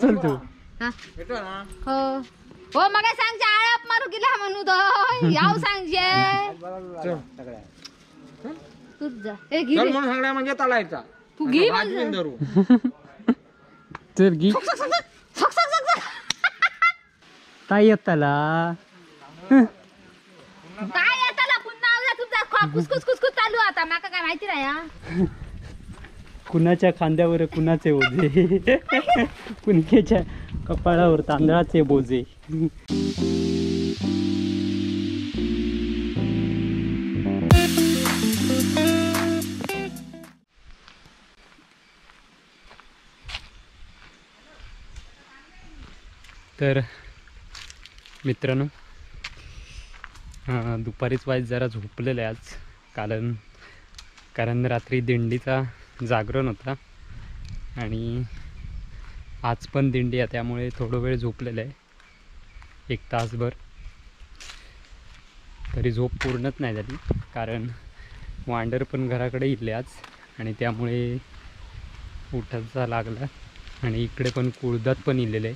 चल तू. हो हो मग सांगचे आळप मारू गेला म्हणू तो याव सांगचे. तूच जा. ए घे चल म्हणून सांगल्या म्हणजे तलायचा. तू घे म्हणजे. चल घे. काय येताला काय येताला पुन्हा आवला तुमचा खुसखुस खुसखुस चालू आता माका काय माहिती नाही हा. कुणाच्या खांद्यावर कुणाचे ओझे, कुणकेच्या कपाळावर तांदळाचे बोजे. तर मित्रांनो दुपारीच वाईज जरा झोपलेलं आहे आज, कारण कारण रात्री दिंडीचा जागरण होता आणि आज पण दिंडी आहे, त्यामुळे थोडं वेळ झोपलेलं आहे, एक तासभर. तरी झोप पूर्णच नाही झाली कारण वांडर पण घराकडे इले आज आणि त्यामुळे उठायचा लागला. आणि इकडे पण कुळदात पण इलेलं आहे,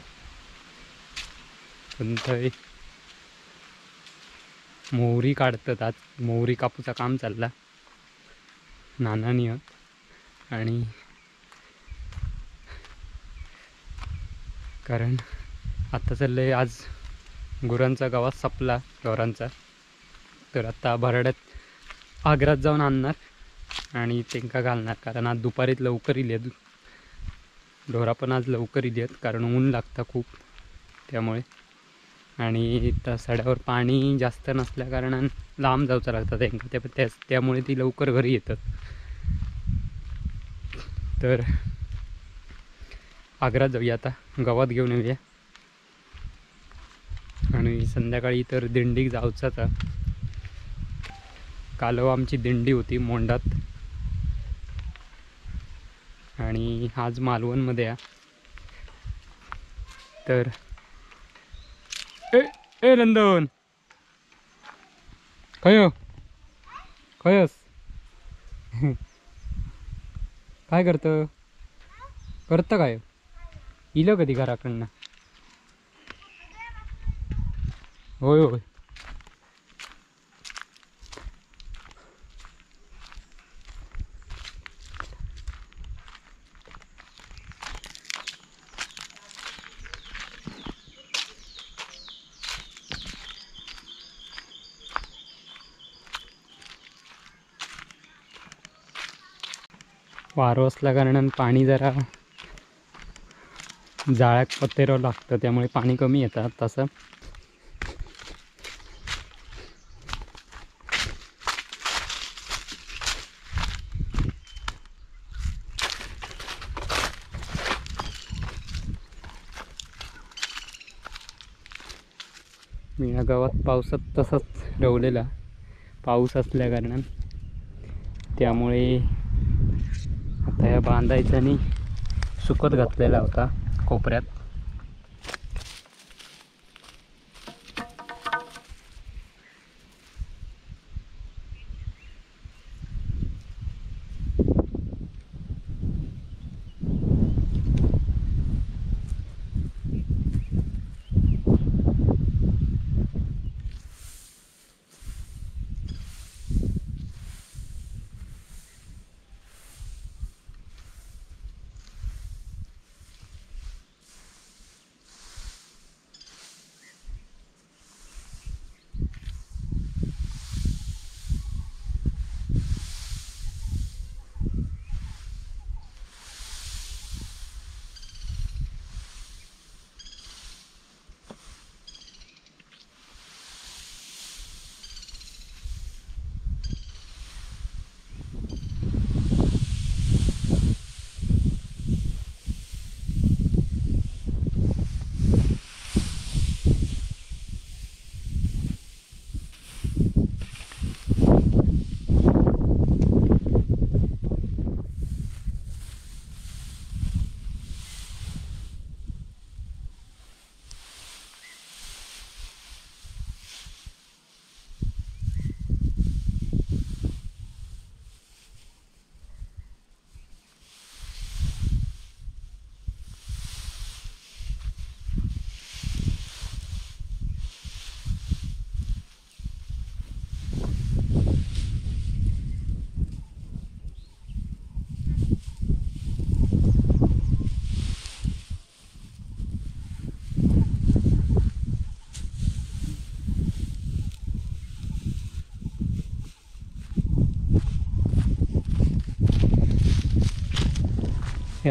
पण थंय मोहरी काढतात आज, मोहरी कापूचा काम चालला नानानी. आणि कारण आता चाललं आज गुरांचा गवास संपला ढोरांचा, तर आता भराड्यात आग्रात जाऊन आणणार आणि त्यांका घालणार, कारण आज दुपारीत लवकर इले ढोरा पण आज लवकर इलेत कारण ऊन लागतं खूप त्यामुळे. आणि त्या सड्यावर पाणी जास्त नसल्या कारणानं लांब जाऊचं लागतं त्यांका, त्या त्यामुळे ती लवकर घरी येतात. तर आग्रात जाऊया आता, गावात घेऊन येऊया. आणि संध्याकाळी तर दिंडीक जाऊचाच. कालव आमची दिंडी होती मोंडात आणि आज मालवणमध्ये आहे. तर ए ए नंदन खय खयस काय करतं करतं काय इलं कधी घराकडनं? होय होय. वारं असल्या कारणानं पाणी जरा जाळ्यात पत्तेरावं लागतं, त्यामुळे पाणी कमी येतात तसं. मीना गावात पावसात तसाच रवलेला पाऊस असल्या कारणानं, त्यामुळे आता ह्या बांधायचा आणि सुकत घातलेला होता कोपऱ्यात.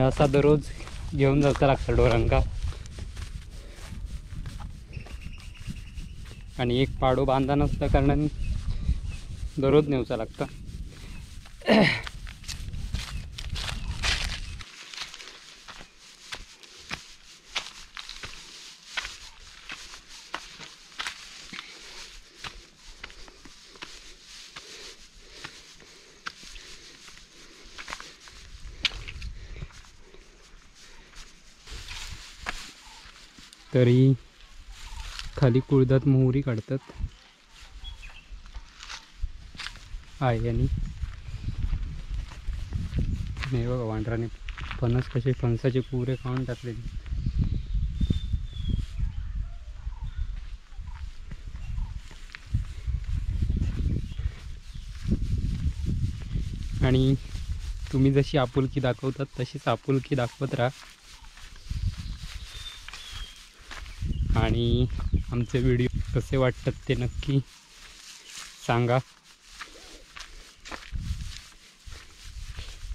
असा दररोज घेऊन जाता लागतं ढोरांका. आणि एक पाडो बांधा नसल्या कारणाने दररोज नेवचा लागतं. तरी खाली कुळदात मोहरी काढतात आहे. आणि नाही बघा वांढराने फणस कसे फणसाचे पुरे खाऊन टाकले. आणि तुम्ही जशी आपुलकी दाखवतात तशीच आपुलकी दाखवत राहा. आणि आमचे व्हिडिओ कसे वाटतात ते नक्की सांगा,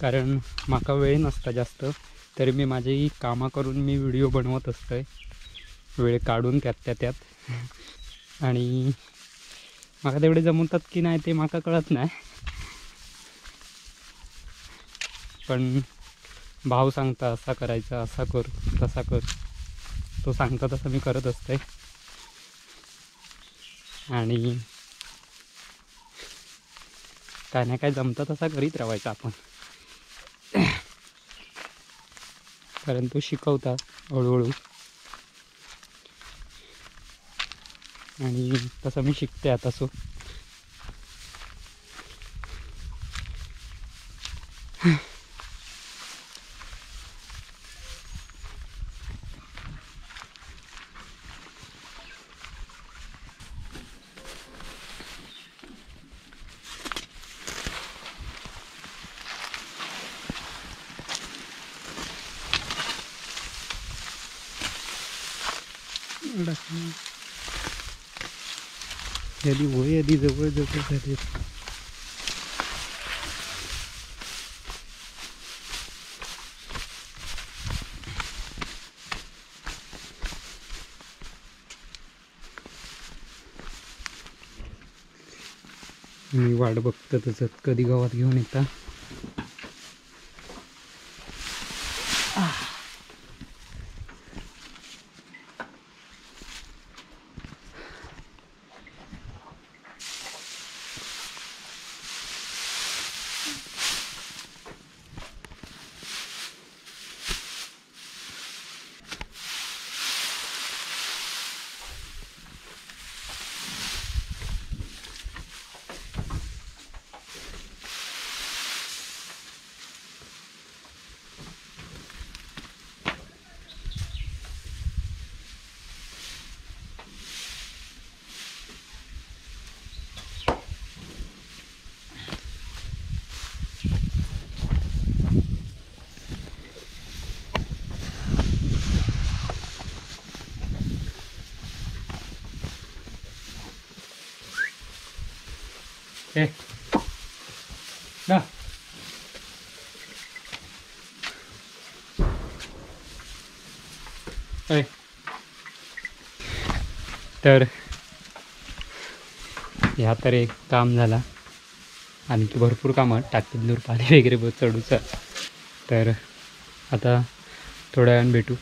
कारण माका वेळ नसता जास्त, तरी मी माझी कामं करून मी व्हिडिओ बनवत असतोय वेळ काढून त्यात त्यात. आणि माका तेवढे जमवतात की नाही ते माका कळत नाही, पण भाऊ सांगता असा करायचा, असा कर, तसा कर, तो सांगता तसं मी करत असते. आणि काय ना काय जमतं तसा करीत राहायचं आपण, कारण तो शिकवता हळूहळू आणि तसं मी शिकते आता. सो यदि वय यदि जवळ जवळ झाली. मी वाट बघतो तसंच कधी गावात घेऊन येता. ना तर ह्या तर एक काम झाला, आणखी भरपूर कामं टाकीत दूर पाणी वगैरे चढूचं. तर आता थोड्या वेळानं भेटू,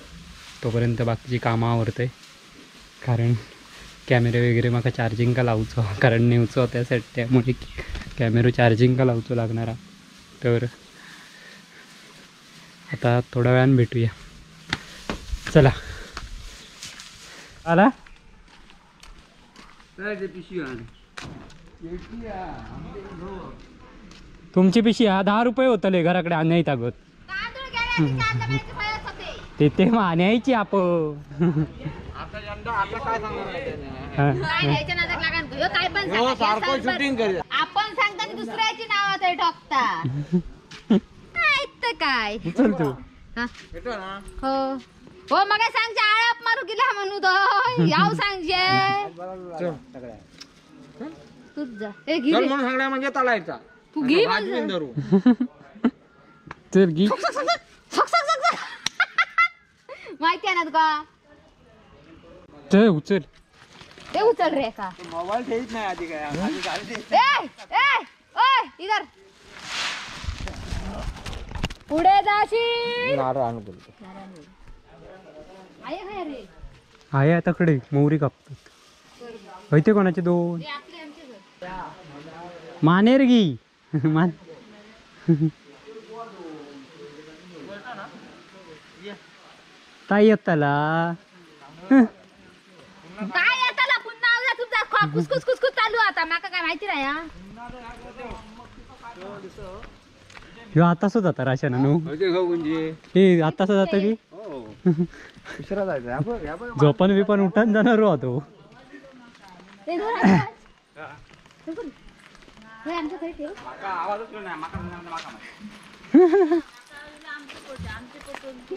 तोपर्यंत बाकीची कामं आवरते, कारण कॅमेरे वगैरे माका चार्जिंग का लावचो, कारण नेवचो त्यासाठी, त्यामुळे कॅमेरो चार्जिंग का लावचो लागणारा. तर आता थोड्या वेळानं भेटूया, चला. आला तुमची पिशी हा 10 रुपये होतले घराकडे आणायत अगोद, तिथे मग आणायची आपण. आपण सांगता दुसऱ्याची नाव ते ठोकता काय. चल तू हो हो मग सांगचे आळाप मारू गेला म्हणू तो याव सांगचे तूच जा. ए घे म्हणून सांगण्या म्हणजे तलायचा तू घे म्हणजे चल घे. सक सक सक. माहिती आहे ना तुका. ते उचल, ते उचल रे का मोबाईल ठेवीत नाही आधी काय. ए ए ओय इधर पुढे जाशील. नारळ बोलतो आहे काय रे? आहे आता कडे मोहरी कापतात. होते कोणाचे दोन मानेर गी मान. ताई येताला काय येताला पुन्हा तुमचा खुसखुस खुसखुस चालू आता माका काय माहिती नाही. ह्यो आताच जाता राशन नु हे आताच जाता की झोपन बिपन उठून जाणार हो तो.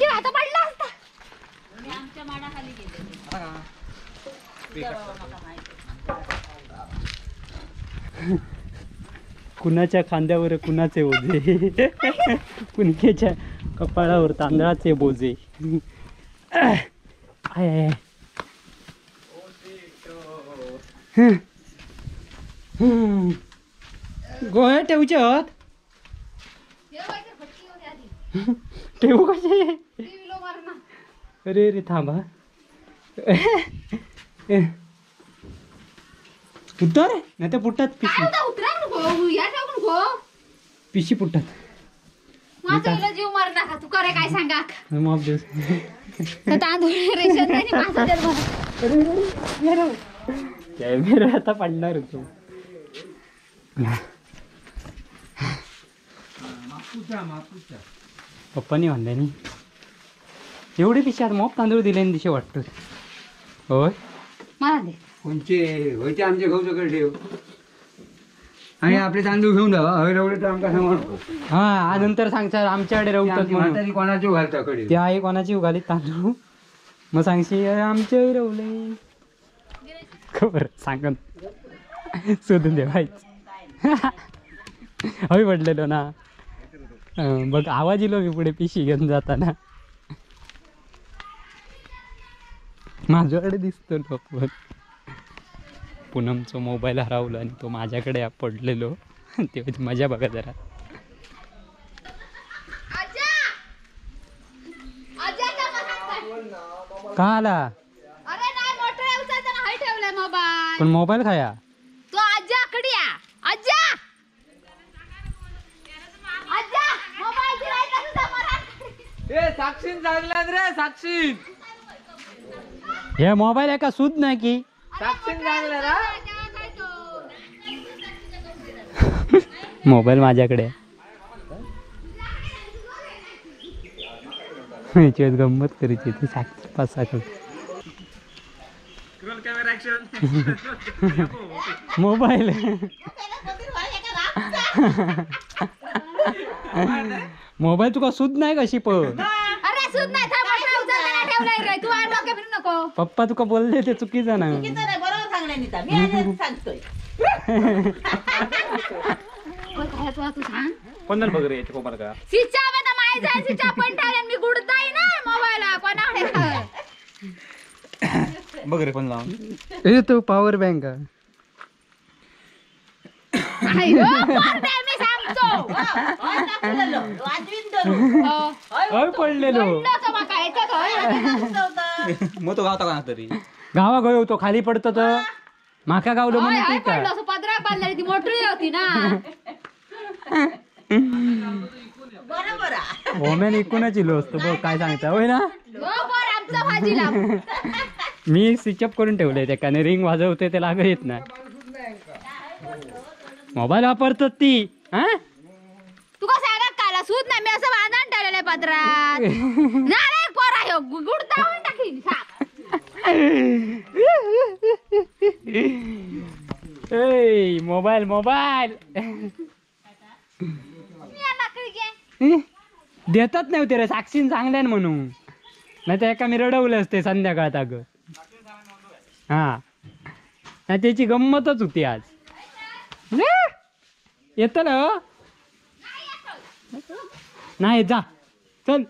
आता पडला असता. कुणाच्या खांद्यावर कुणाचे ओझे, कुणकेच्या कपाळावर तांदळाचे बोजे. I गोळ्या ठेवच्या आहात. ठेवू कसे? अरे अरे थांबा. उतर नाही तर पुटतात पिशी. पिशी पुटतात. जीव मार नका तू करे काय सांगा. माफ दे. तांदूळ रेशन नाही माझा कॅमेरा आता पडणार होतो. पप्पानी म्हणले नी एवढे पिशी आज मोप तांदूळ दिले दिशे वाटतो. होय मला दे कोणचे होयचे आमचे गहू सगळे ठेव आणि आपले तांदूळ घेऊन जा. हय रवले तर आमका सांगू. हा नंतर सांगता आमच्याकडे रवतात म्हणून. कोणाची घालता कडे ते आहे कोणाची घाली तांदूळ मग सांगशी आमचे रवले खबर सांगन शोधून दे. हय पडलेलो ना बघ आवाज इलो मी पुढे पिशी घेऊन जाताना माझ्याकडे दिसतो लोक. पूनमचा मोबाईल हरवला आणि तो माझ्याकडे पडलेलो तेव्हा मजा बघा जरा. का आला? पण मोबाईल खाया तो आज्याकडे या. आज्या आज्या मोबाईल दिलाय तुझा मला. ए साक्षीन सांगला रे साक्षीन. हे मोबाईल आहे का सूद नाही की साक्षीन सांगला ना. मोबाईल माझ्याकडे. गंमत करायची ती साक्षी पाच साखर. मोबाईल मोबाईल तुका सूद नाही कशी पण. अरे सूद नाही ठेवलाय रे तू डोक्या फिरू नको. पप्पा तुका बोलले ते चुकीचं ना. बरोबर सांगणार मी सांगतोय. तू सांग कोणाला बघ रे याच्या कोपाला का सिचा बेटा माय सिचा पण ठेवले मी गुडताय ना मोबाईल कोणाकडे बघ रे कोण लावून. ए तो पॉवर बँक आहे मी सांगतो. अय पडलेलो मग तो गावता का तरी गावा गयो तो खाली पडतो तर माका गावलो म्हणून ठीक आहे. पदरा बांधलेली ती मोटरी होती ना. बरोबर ओमेन एकूणच इलो असतो बघ काय सांगता होय ना. आमचा भाजीला मी स्विच ऑफ करून ठेवलंय त्याने रिंग वाजवते ते लागत येत नाही. मोबाईल वापरतात ती. हा तुका सांगा काला सूद नाही मी असं बांधून ठेवलेलं पदरात. ना रे पोरा ह्यो गुडता होऊन टाकीन साप. ए मोबाईल मोबाईल देतात नाही होते रे साक्षीन सांगल्यान म्हणून नाही तर एका मी रडवले असते संध्याकाळात अगं. हा नाही त्याची गंमतच होती आज. येतं ना नाही जा चल.